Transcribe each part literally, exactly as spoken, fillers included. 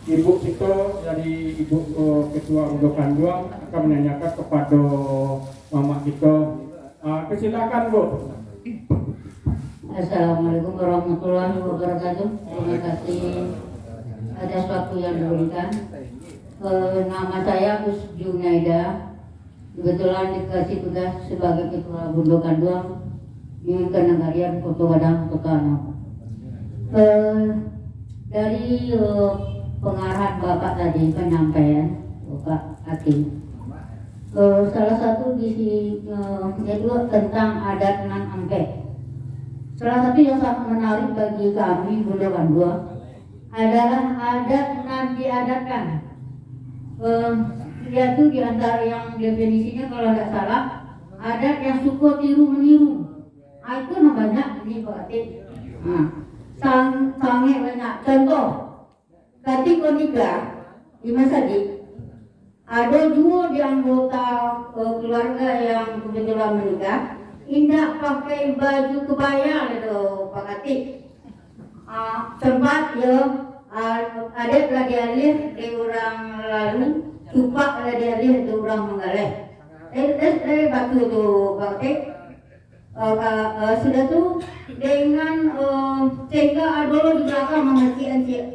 Ibu kito dari ibu, eh, ketua Bundo Kanduang akan mananyakan kepada mamak kito. Ah, persilakan, Bu. Assalamualaikum warahmatullahi wabarakatuh. Terima kasih atas waktu yang diberikan. Eh, nama saya Gus Junaida. Kebetulan dikasih tugas sebagai ketua Bundo Kanduang di Kanagarian Koto Gadang, Kota Anam. Eh, dari, eh, pengarahan Bapak tadi, penyampaian Bapak Ati, eh, salah satu di si-, eh, yaitu tentang adat nan ampek. Salah satu yang sangat menarik bagi kami Bundo Kanduang adalah adat nan diadatkan. Eh, yaitu di antara yang definisinya, kalau tidak salah, adat yang suko tiru-meniru. Ah, itu nan banyak ini, Pak Atik. Nah, sang-, sangat banyak. Contoh, katiko nikah di masajik, ado juo di anggota, eh, keluarga yang kebetulan menikah, indak pakai baju kebaya, Pak Atik. Ah, sempat yo, ah, adat lah dialih dek urang lalu, cupak lah dialih dek urang manggaleh. Eh, eh, eh, batua tu, Pak Atik. Eh, ka-, eh, sudah tu, dengan, eh, sehingga ado di balakang mamacikan ciek,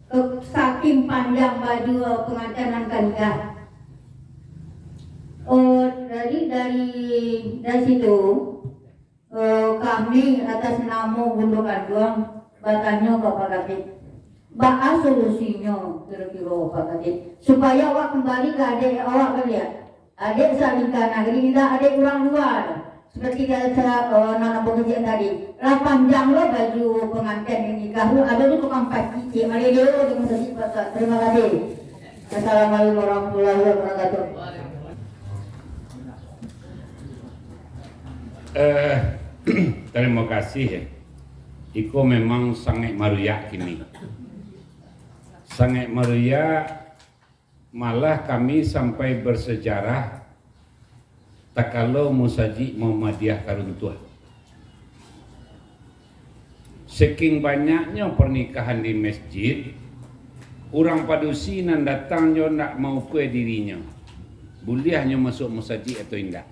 eh, saking panjang baju, eh, pengantin nan ka nikah. Eh, jadi dari, dari situ, eh, kami atas namo Bundo Kanduang batanyo ka Pak Kadek, baa solusinyo kiro-kiro, Pak Kadek, supayo awak kambali ka adek awak baliak? Adek salingka nagari, indak adek urang lua. Seperti kata, eh, nan ambo kecek tadi, lah panjang lo baju pengantin nan nikah tu, ado tu tukang pacik, cik, maleleo dengan sacik pasal. Terima kasih. Assalamualaikum warahmatullahi wabarakatuh. Eh, terima kasih, eh. Iko memang sangaik maruyak kini. Sangaik maruyak. Malah kami sampai bersejarah, takalo Musajik Muhammadiyah ka runtuah. Saking banyaknyo pernikahan di masjid, urang padusi nan datang jo ndak maukua dirinyo, buliahnyo masuak musajik atau indak.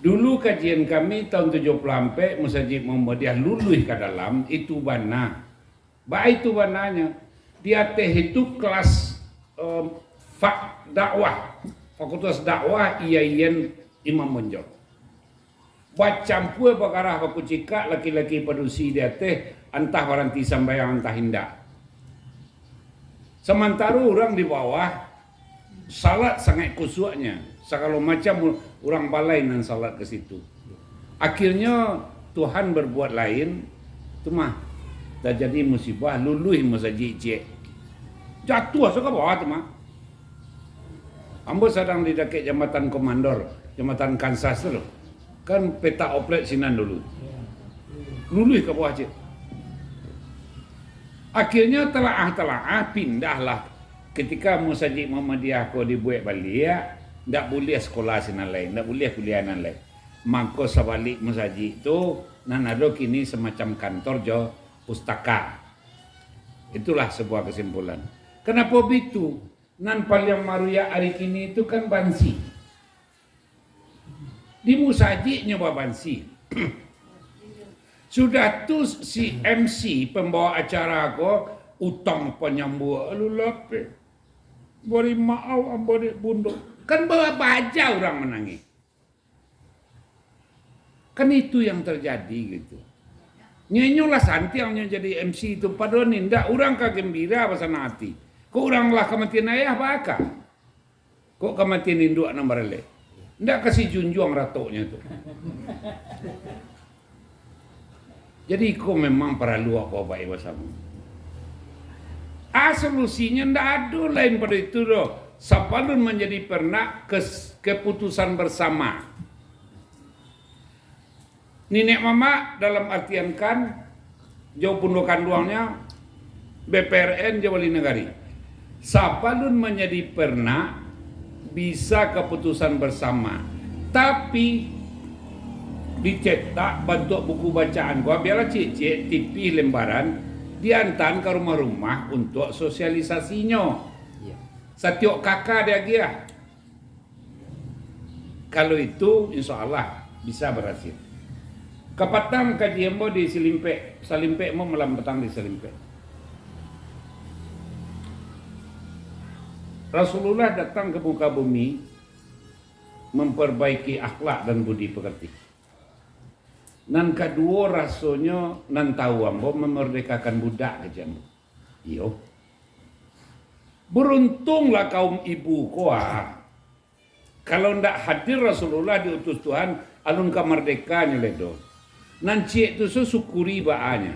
Dulu kajian kami tahun tujuah puluah ampek, Musajik Muhammadiyah luluih ka dalam, itu bana. Baitu bananyo, di ateh itu kelas, em, fak dakwah, Fakultas Dakwah, I A I N Imam Bonjol. Bacampua bagarah bakucikak, laki-laki padusi di ateh, antah baranti sambayang, antah indak. Samantaro urang di bawah, salat sangaik kusuaknya, sagalo macam u-, urang balai nan salat ka situ. Akhirnyo Tuhan berbuat lain, tu mah, tajadi musibah, luluih musajik ciek. Jatuah se ka bawah tu mah. Ambo sadang di dakek Jambatan Komandor, Jambatan Kansas tu. Kan petak oplek sinan dulu. Luluih ka bawah ciek. Akhirnyo talaah-talaah pindahlah. Ketika Musajik Muhammadiyah ko dibuek baliak, ndak buliah sekolah sinan lai, ndak buliah kuliah nan lai. Mako sabalik musajik tu, nan ado kini semacam kantor jo pustaka. Itulah sebuah kesimpulan. Kenapa bitu? Nan paliang maruyak ari kini tu kan bansi. Di musajiknyo babansi. Sudah tu si M C pembawa acara ko, utang panyambuak lu lapeh. Bari maaf ambo dek bundo. Kan bawa baja urang manangih. Kan itu yang terjadi gitu. Nyo, inyo lah santiang nyo jadi M C tu, padahal indak, urang ka gembira basanang ati. Kok urang lah kamatian ayah, baka? Kok kamatian induak nan baralek? Ndak kasih junjuang ratoknyo tu. Jadi, iko memang paralu apo-apo basamo. Ah, solusinyo ndak ado lain pado itu doh. Sabalun manjadi perenak, kes-, keputusan bersama. Niniak mamak dalam artian kan, jo bundo kanduangnyo, B P R N jo wali nagari. Sabalun manjadi perenak, bisa kaputusan bersama. Tapi, dicetak bantuak buku bacaan ko, bialah ciek-ciek, tipih lembaran, Diantaan ka rumah-rumah untuak sosialisasinyo. Iyo. Satiok K K diagiah. Kalau itu, insya Allah bisa barasil. Kapatang kaji ambo di Salimpek, Salimpek ambo malam patang di Salimpek. Rasulullah datang ka muka bumi mamparbaiki akhlak dan budi pakarti. Nan kaduo, rasonyo nan tahu ambo mamardekakan budak, kecek ambo. Iyo. Baruntunglah kaum ibu ko, ah. Kalau ndak hadir Rasulullah diutus Tuhan, alun ka mardekanyo lai doh. Nan ciek tu so syukuri baanyo.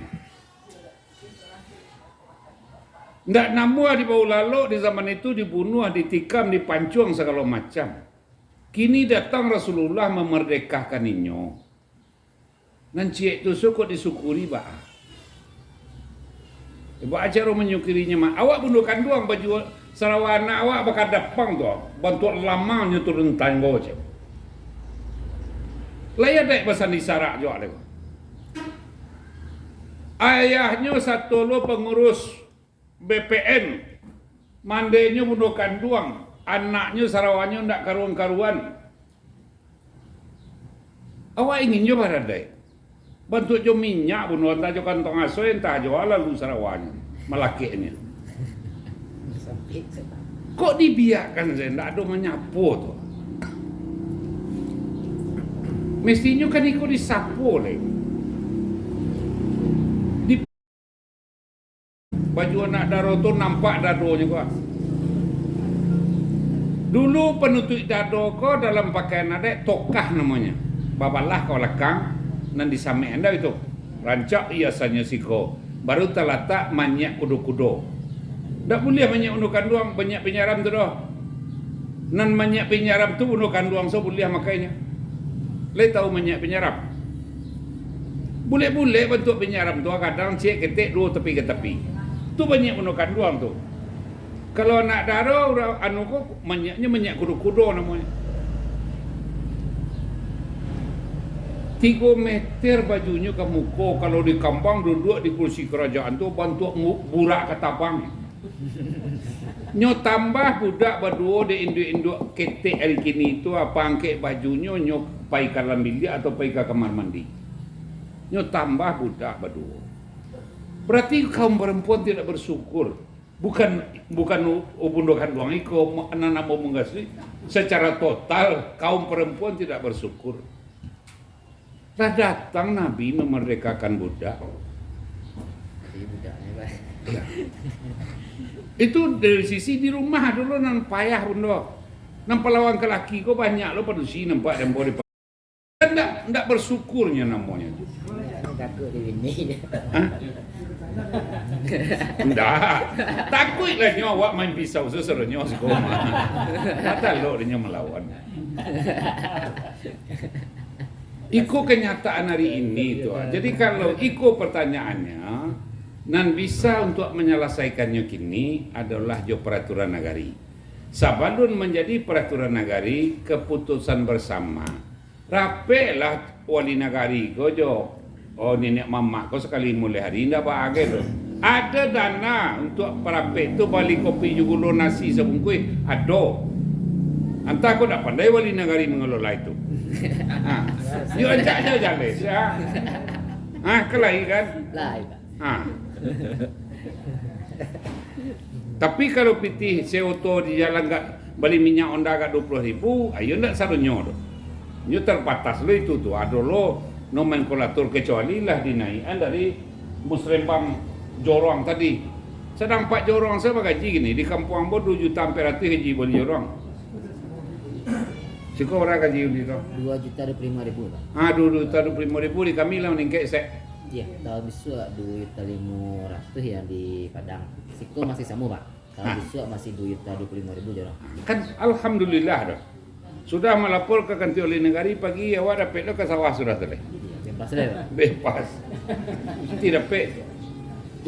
Ndak namuah di Bau Lalok di zaman itu dibunuah, ditikam, dipancuang sagalo macam. Kini datang Rasulullah mamardekakan inyo. Nan ciek tu so kok disyukuri baa. Baa caro manyukurinya, Mak? Awak bundo kanduang baju sarawa anak awak bakadapang tu, bantuak lamangnyo turun tanggo, cek. Lai adaik basandi sarak juo dek ko. Ayahnyo sato lo pangurus B P N, mandenyo bundo kanduang, anaknyo sarawanyo ndak karuan-karuan. Awak ingin jo baradaik. Bantuak jo minyak bundo, antah jo kantong asoi, antah jo lalu sarawanyo, malakeknyo. Kok dibiakkan sajo, ndak ado manyapo tu? Mestinyo kan iko disapo lai. Di Baju anak daro tu nampak dadonyo ko. Dulu panutuik dado ko dalam pakaian adaik tokah namonyo. Babalah ka balakang, nan disamek andau itu. Rancak hiasannyo siko, baru talatak manyiak kudo-kudo. Ndak buliah manyiak bundo kanduang, manyiak pinyaram tu doh. Nan manyiak pinyaram tu bundo kanduang so buliah makainyo. Lai tahu manyiak pinyaram? Bulek-bulek bantuak pinyaram tu, kadang ciek ketek duo tapi ka tapi. Tu manyiak bundo kanduang tu. Kalau anak daro, urang anu ko, manyiaknyo manyiak kudo-kudo namonyo. Tigo meter bajunyo ka muko, kalau di kambang duduak di kursi karajaan tu, bantuak mu-, burak ka tabang. Nyo tambah budak baduo dek induak-induak ketek ari kini tu, apa angkek bajunyo, nyo pai ka dalam biliak atau pai ka kamar mandi. Nyo tambah budak baduo. Berarti kaum perempuan tidak bersyukur. Bukan, bukan u-, bundo kanduang iko, ma-, nan ambo manggasui, secara total kaum perempuan tidak bersyukur. Lah datang Nabi mamardekakan budak. Jadi budaknyo, Pak. Ya. Itu dari sisi di rumah dulu nan payah bundo. Nan palawang ka laki ko banyak lo padusi nampak di ambo di pa-, ndak, ndak bersukurnyo namonyo tu. Takut di bini. Hah? Ndak. Takuik lah nyo awak main pisau sasuruh nyo siko mah. Mata lo dinyo malawan. Iko kenyataan hari ini tu. Jadi, kalau iko pertanyaannya, nan bisa untuk menyelesaikannya kini adalah jo peraturan nagari. Sabalun manjadi peraturan nagari, keputusan bersama, rapeklah wali nagari ko jo, oh, niniak mamak ko sakali mulai hari indak baagai tu. Ada dana untuk parapek tu bali kopi jo gulo nasi sabungkuih, ado. Antah ko dak pandai wali nagari mangelola itu. Ha. Yo, rancak jo jaleh, ya. Ha, ka lai kan? Lai, Pak. Ha. Tapi kalau pitih seoto di jalan gak bali minyak Honda gak dua puluh ribu, ayo ndak sadonyo tu. Nyo terbatas lo itu tu. Ado lo nomenklatur, kecuali lah dinaikan dari Musrembang jorong tadi. Sadang ampek jorong sa bagaji kini, di kampuang ambo dua juta ampek ratuih gaji bali jorong. Siko bara gaji unit tu? Dua juta dua puluh limo ribu, Pak. Ah, dua juta dua puluh limo ribu, di kami lah maningkat sek. Iya, tahun bisuak dua juta limo ratuih yang di Padang. Siko masih samo, Pak. Tahun bisuak masih dua juta dua puluh limo ribu jorong. Kan alhamdulillah dah. Sudah malapor ka kantua wali nagari, pagi awak dapek lo ka sawah sudah tu lai. Iya, bebas lai, Pak. Bebas. Mesti dapek.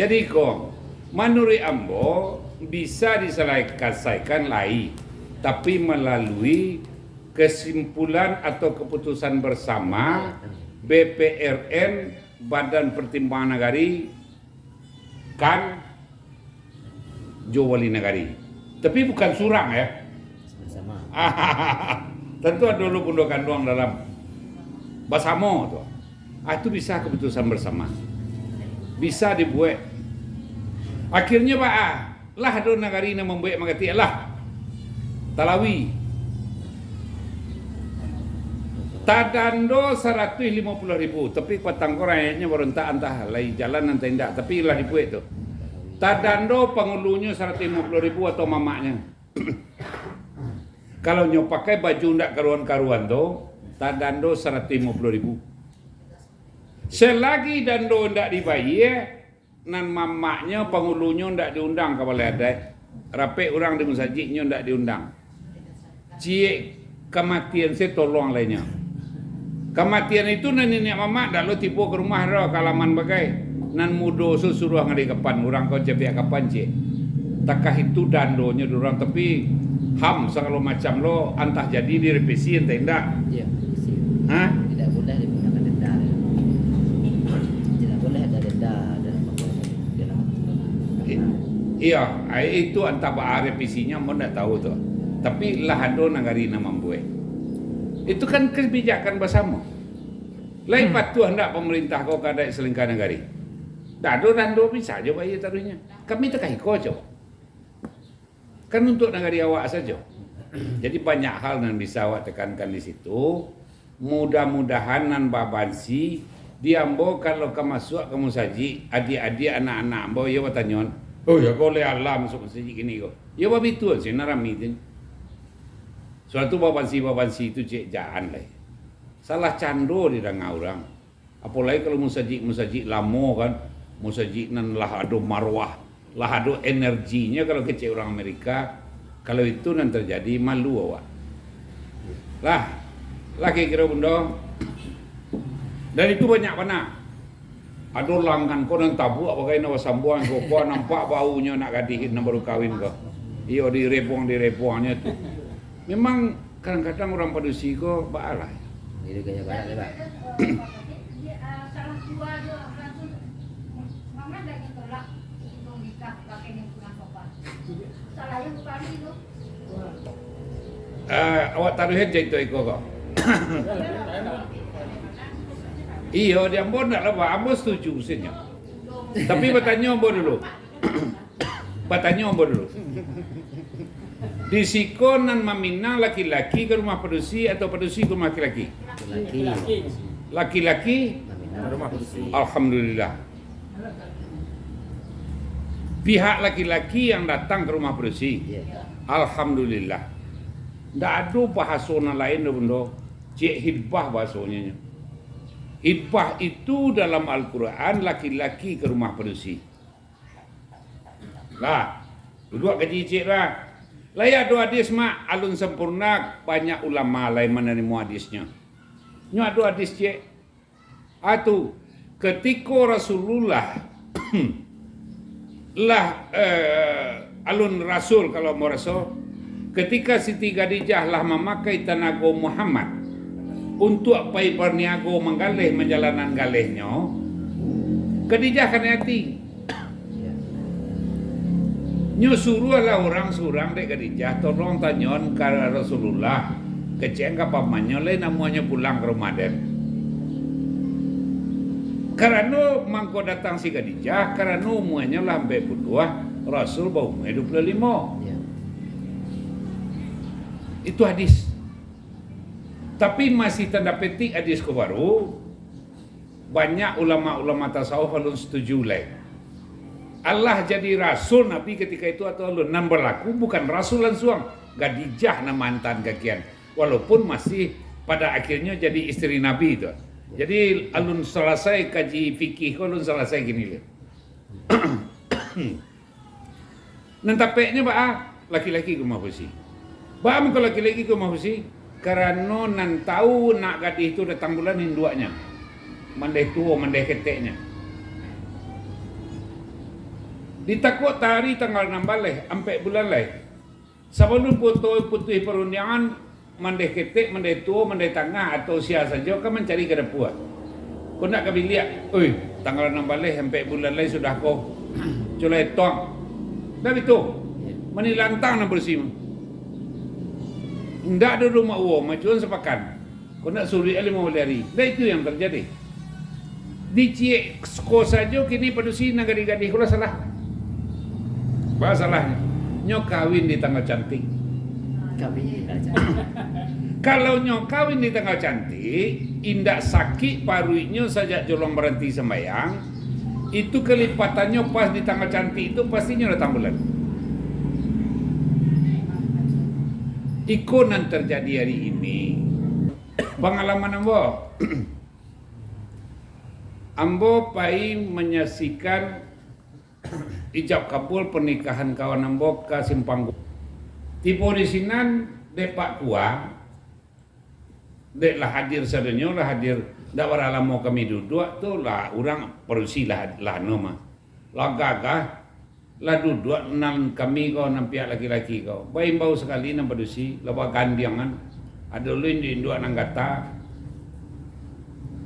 Jadi ko, manuruik ambo, bisa diselesaikan lai, tapi malalui kesimpulan atau keputusan bersama B P R N, Badan Pertimbangan Nagari, Kan jo wali nagari. Tapi bukan surang, ya. Tantu ado lo bundo kanduang dalam. Basamo tu. Ah, itu bisa keputusan bersama. Bisa dibuek. Akhirnyo, ba, ah, lah ado nagari nan mambuek manggatik lah. Talawi. Tadando saratuih limo puluah ribu, tapi patang ko rakyatnyo barontak antah lai jalan antah indak, tapi lah dibuek tu. Tadando pangulunyo saratuih limo puluah ribu atau mamaknyo. Kalau nyo pakai baju ndak karuan-karuan tu, tadando saratuih limo puluah ribu. Selagi dando ndak dibayie, nan mamaknyo, pangulunyo ndak diundang ka balai adaik, rapek urang di musajiknyo ndak diundang. Ciek kamatian se tolong lai nyo. Kamatian itu nan niniak mamak ndak lo tibo ka rumah doh, ka alaman bagai. Nan mudo se suruah ngadai kapan, urang ko cabiak kapan, ciek. Takah itu dandonyo di urang, tapi ham sagalo macam lo, antah jadi direvisi, antah indak. Iyo, revisi. Ha? Tidak boleh digunakan denda. Tidak boleh ada denda dalam, dalam I-, iyo, ai, itu antah baa revisinyo, ambo ndak tahu tu. Tapi lah ado nagari nan mambuek. Itu kan kebijakan basamo. Lai patuah ndak pamarintah ko ka adaik salingka nagari? Ndak ado dando, bisa jo bayie taruihnyo. Kami takah iko, cobo. Kan untuak nagari awak sajo. Jadi, banyak hal nan bisa awak tekankan di situ. Mudah-mudahan nan babansi di ambo, kalau ka masuak ka musajik, adiak-adiak, anak-anak ambo, iyo batanyoan, "Oh, iyo ko, lai alah masuak musajik kini ko?" Iyo babituan, si nan rami tu. Sudah tu babansi-babansi tu cek jaan lai. Salah cando didanga urang. Apolai kalau musajik-musajik lamo kan, musajik nan lah ado marwah, lah ado energinyo kalau kecek urang Amerika, kalau itu nan terjadi, malu awak. Lah, lah kiro-kiro bundo. Dan itu banyak bana. Ado langgan ko nan tabuak bagai nan basambuang ko, ko nampak baunyo anak gadih nan baru kawin ko. Iyo, direbuang-direbuangnyo tu. Memang kadang-kadang urang padusi ko baalah. Jadi gaya barat, ya, Pak? Eh, awak taruihan carito iko ko. Iyo, di ambo ndak lah, Pak. Ambo setuju sajo. Tapi batanyo ambo dulu. Batanyo ambo dulu. Di siko nan maminang laki-laki ka rumah padusi atau padusi ka rumah laki-laki? Laki-laki. Laki-laki? Maminang. Rumah padusi. Alhamdulillah. Pihak laki-laki yang datang ka rumah padusi. Iya. Alhamdulillah. Ndak ado bahaso nan lain doh, Bundo. Cek hitbah bahasonyo nyo. Hitbah itu dalam Al-Quran laki-laki ka rumah padusi. Lah, duduak kaji ciek lah. Lai ado hadis, Mak, alun sampurna, banyak ulama lai manarimo hadisnyo. Nyo ado hadis ciek. Atu, katiko Rasulullah lah, eh, alun rasul kalau ambo raso, katiko Siti Khadijah lah mamakai tanago Muhammad untuak pai barniago manggaleh manjalanan galehnyo, Khadijah kanai ati. Nyo suruahlah urang surang dek Khadijah, "Tolong tanyoan ka Rasulullah, kecek ang ka pamannyo lai namuahnyo pulang ka rumah den." Karano mangko datang si Khadijah, karano umuanyo lah ampek puluah, Rasul baumua dua puluah limo. Ya. Itu hadis. Tapi masih tanda petik hadis ko baru, banyak ulama-ulama tasawuf alun setuju lai. Alah jadi rasul Nabi katiko itu atau alun? Nan balaku bukan rasul lansuang, Khadijah nan maantaan ka kian. Walaupun masih pada akhirnyo jadi isteri Nabi tu. Jadi alun salasai kaji fikih ko, alun salasai kini lai. Nan tapeknyo baa? Laki-laki ka rumah padusi. Baa mangko laki-laki ka rumah padusi? Karano nan tau nak gadih tu datang bulan induaknyo. Mandeh tuo, mandeh keteknyo. Ditakuak hari tanggal anam baleh, ampek bulan lai. Sabalun putuih parundiangan, mandeh ketek, mandeh tuo, mandeh tangah, atau sia sajo ka mancari ka dapua. Kok ndak ka biliak, "Oi, tanggal anam baleh, ampek bulan lai sudah ko, Culai tong. Ndak bitu. Manilantang nan barusi mah. Ndak dudu mauwo, majuan sapakan. Kok ndak suruik limo baleh ari. Ndak itu yang terjadi. Diciek ko sajo kini padusi nan gadih-gadih ko lah salah. Ba salahnyo? Nyo kawin di tanggal cantik. Kawin di tanggal cantik. Kalau nyo kawin di tanggal cantik, indak sakik paruiknyo sajak jolong baranti sambayang, itu kalipatannyo pas di tanggal cantik itu, pastinyo datang bulan. Iko nan terjadi hari ini. Pangalaman ambo, ambo pai manyaksikan ijab kabul pernikahan kawan ambo ka Simpang Gu-, tibo di sinan, dek Pak Kua, dek lah hadir sadonyo, lah hadir, ndak bara lamo kami duduak tu, lah urang padusi lah, lah anu mah. Lah gagah, lah duduak nan kami ko, nan pihak laki-laki ko. Baimbau sakali nan padusi, lah bagandiangan. Ado lo induak-induak nan gata.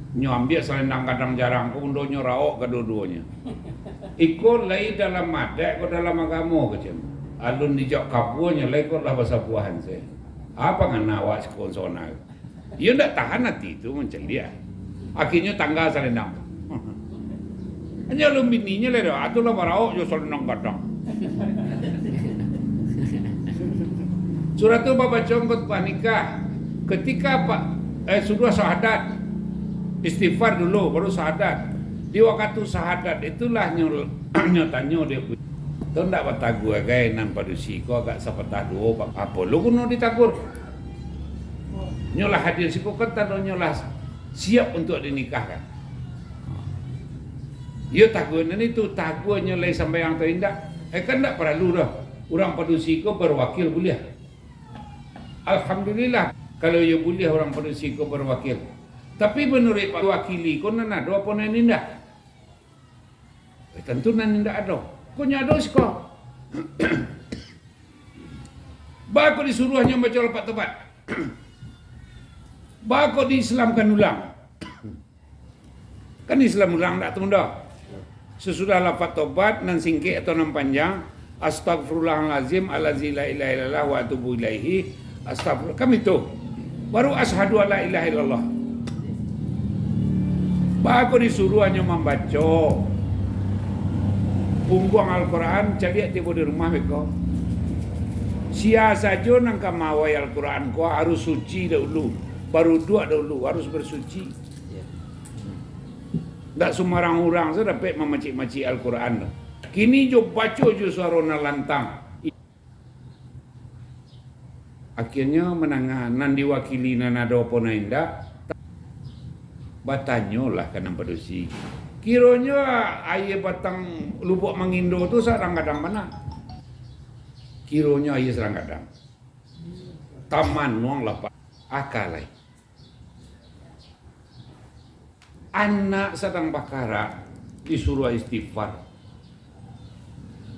Nyo ambiak salendang gadang jarang ko, undo nyo raok kaduo-duonyo. Iko lai dalam adat ko dalam agamo ko cem. Alun dijak kabuanyo lai ko lah basabuahan se. Apa ngana awak siko sona? Iyo ndak tahan ati tu mancaliak. Akhirnyo tangga salendang. Hanyo alun bininyo lai doh, atu lah baraok jo salendang gadang. Surah tu babaco khutbah nikah. Ketika pa-, eh, sudah syahadat, istighfar dulu, baru syahadat. Di wakatu syahadat itulah nyo, nyo tanyo dia, "Tu ndak bataguah gai nan padusi ko agak sapatah duo, apo lo guno ditagur?" Nyo lah hadir siko kan tandonyo lah siap untuak dinikahkan. Iyo taguah nan itu, taguahnyo lai sambayang atau indak, eh, kan ndak paralu doh. Urang padusi ko berwakil buliah. Alhamdulillah, kalau iyo buliah urang padusi ko berwakil. Tapi manuruik Pak Wakili ko nan ado apo nan indak? Eh, tantu nan indak ado. Ko nyo ado siko. Baa kok disuruahnyo baco lafaz tobat? Baa kok diislamkan ulang? Kan Islam ulang ndak tu, Bunda? Sasudah lafaz tobat nan singkek atau nan panjang, "Astagfirullahalazim allazi la ilaha illallah wa atubu ilaihi." Astagfirullah. Kan itu. Baru, "Asyhadu alla ilaha illallah." Baa kok disuruahnyo mambaco pungguang Al-Quran, caliak tibo di rumah beko. Sia sajo nan ka mawai Al-Quran ko harus suci dahulu, baruduak dahulu, harus bersuci. Ndak sumbarang urang sajo dapek mamacik-macik Al-Quran tu. Kini jo baco jo suaro nan lantang. Akhirnyo mandanga nan diwakili nan ado apo nan indak, batanyolah ka nan padusi. Kironyo aia batang Lubuak Mangindo tu sadang gadang bana. Kironyo aia sadang gadang. Tamanuang lah, Pak. Aka lai. Anak sadang bakarak, disuruah istighfar.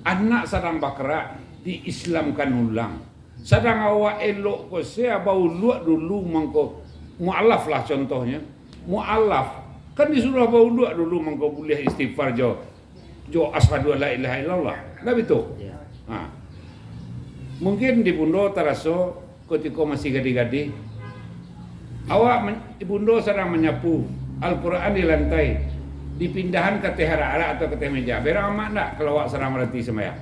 Anak sadang bakarak, diislamkan ulang. Sadang awak elok ko se, bauluak dulu mangko, mualaf lah contohnyo. Mualaf, kan disuruah bauluak dulu mangko buliah istighfar jo jo asyhadu alla ilaha illallah. Ndak bitu? Ya. Ha. Mungkin di Bundo taraso kutiko masih gadih-gadih. Awak men-, di Bundo sadang manyapu Al-Quran di lantai, dipindahan ka ateh arak-arak atau ka ateh meja. Berang amak ndak kalau awak sadang baranti sambayang?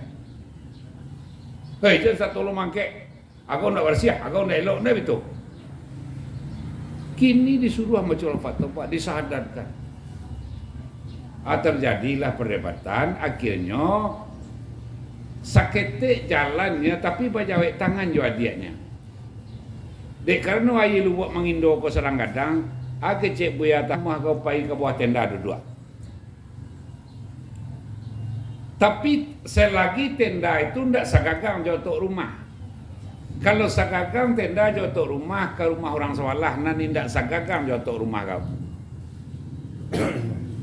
Hei, jan satolong mangkek. Agak ndak barasiah, agak ndak elok, ndak bitu. Kini disuruah baco lafaz tobat, disahadatkan. Ah, terjadilah perdebatan, akhirnyo saketek jalannyo, tapi bajawek tangan jo adiaknyo. Dek karano aia Lubuak Mangindo ko sadang gadang, ah, kecek Buya Tamah ko pai ka bawah tenda duduak. Tapi, selagi tenda itu ndak sagagang jo atok rumah. Kalau sagagang tenda jo atok rumah, ka rumah urang sabalah, nan indak sagagang jo atok rumah kau.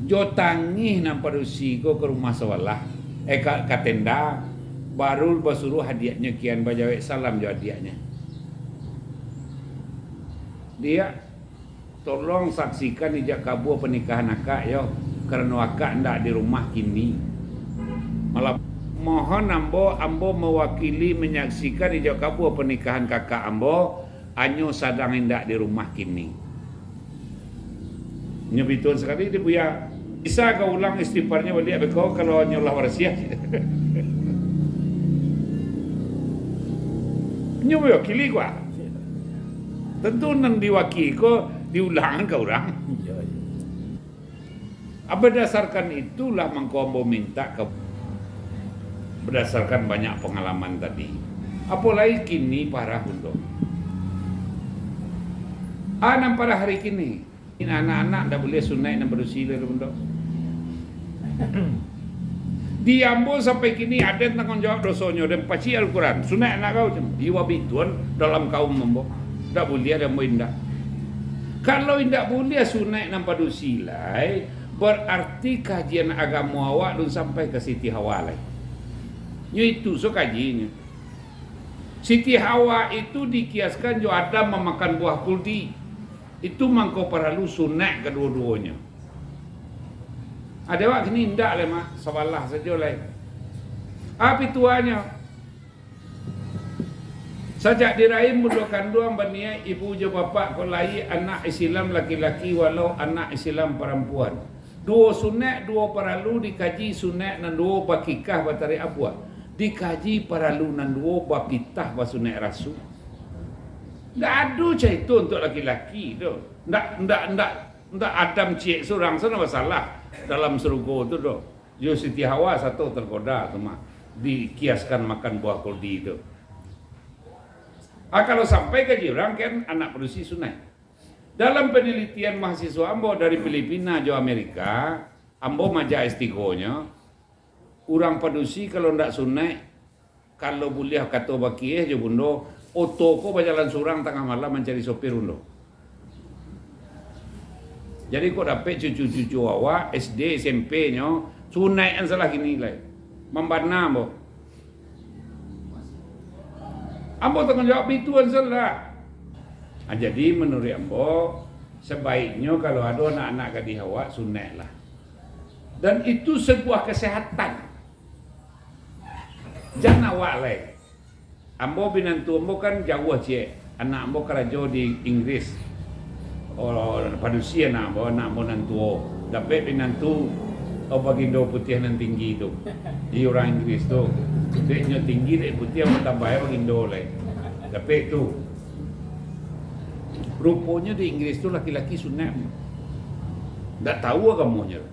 Jo tangih nan padusi ko ka rumah sabalah, eh, ka, ka tenda, baru basuruah adiaknyo kian bajawek salam jo adiaknyo. Diak, Tolong saksikan ijab kabua pernikahan akak, yo, karano akak ndak di rumah kini. Malam. Mohon ambo, ambo mawakili manyaksikan ijab kabua panikahan kakak ambo, anyo sadang indak di rumah kini. Nyo bituan sakali di Buya. Bisa ka ulang istighfarnyo baliak beko kalau nyo lah barasiah. Nyo mawakili ko. Tantu nan diwakili ko diulangan ka urang. Iyo, iyo. Ah, berdasarkan itulah mangko ambo minta ka, berdasarkan banyak pangalaman tadi. Apo lai kini parah, Bundo. Ah, nan parah hari kini, anak-anak ndak buliah sunaik nan padusi lai, Bundo. Di ambo sampai kini aden tangguang jawab dosonyo, den pacik Al-Quran, sunaik anak kau, cam. Iyo babituan dalam kaum ambo. Ndak buliah di ambo indak. Kalau indak buliah sunaik nan padusi lai, Bararti kajian agamo awak alun sampai ka Siti Hawa lai. Nyo itu so kajinyo. Siti Hawa itu dikiaskan jo Adam mamakan buah kuldi. Itu mangko paralu sunaik kaduo-duonyo. Ado awak kini indak lai, Mak, sabalah sajo lai. Apo pituahnyo? Sajak di rahim bundo kanduang baniaik ibu jo bapak ko lahia anak Islam laki-laki walau anak Islam parampuan. Duo sunaik, duo paralu dikaji, sunaik nan duo bakikah batarik abuah. Dikaji paralu nan duo bapitah basunaik rasul. Ndak ado carito untuak laki-laki tu. Ndak, ndak, ndak, ndak Adam ciek surang sajo basalah dalam sarugo tu doh. Jo Siti Hawa sato tergoda tu mah, dikiaskan makan buah kuldi tu. Ah, kalau sampai ka urang kan anak padusi sunaik. Dalam penelitian mahasiswa ambo dari Filipina jo Amerika, ambo maja S tigonyo, urang padusi kalau ndak sunaik, kalau buliah kato bakieh jo bundo, oto ko bajalan surang tangah malam mancari sopir bundo. Jadi kok dapek cucu-cucu awak S D, S M P nyo, sunaik an salah kini lai. Mambana ambo. Ambo tangguang jawab itu an salah. Ah, jadi manuruik ambo, sabaiknyo kalau ado anak-anak gadih awak, sunaiklah. Dan itu sebuah kesehatan. Jan awak lai. Ambo, minantu ambo kan jauah ciek. Anak ambo karajo di Inggris. Oh, padusi anak ambo, anak ambo nan tuo. Dapek minantu, oh, bagindo putiah nan tinggi tu. Di urang Inggris tu. Dek nyo tinggi, dek putiah, batambahi bagindo lai. Dapek tu. Ruponyo di Inggris tu laki-laki sunaik. Ndak tahu agamonyo.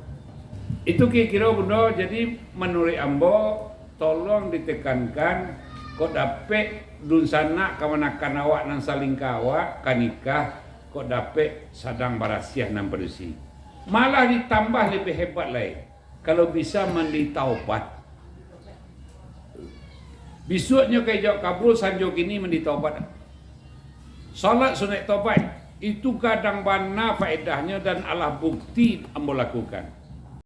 Itu kiro-kiro, Bundo, jadi manuruik ambo, tolong ditekankan, kok dapek dunsanak kamanakan awak nan salingka awak ka nikah, kok dapek sadang barasiah nan padusi. Malah ditambah labiah hebat lai, kalau bisa mandi taubat. Bisuaknyo ka ijab kabua, sanjo kini mandi taubat. Salat sunaik taubat, itu gadang bana faedahnyo dan alah bukti ambo lakukan.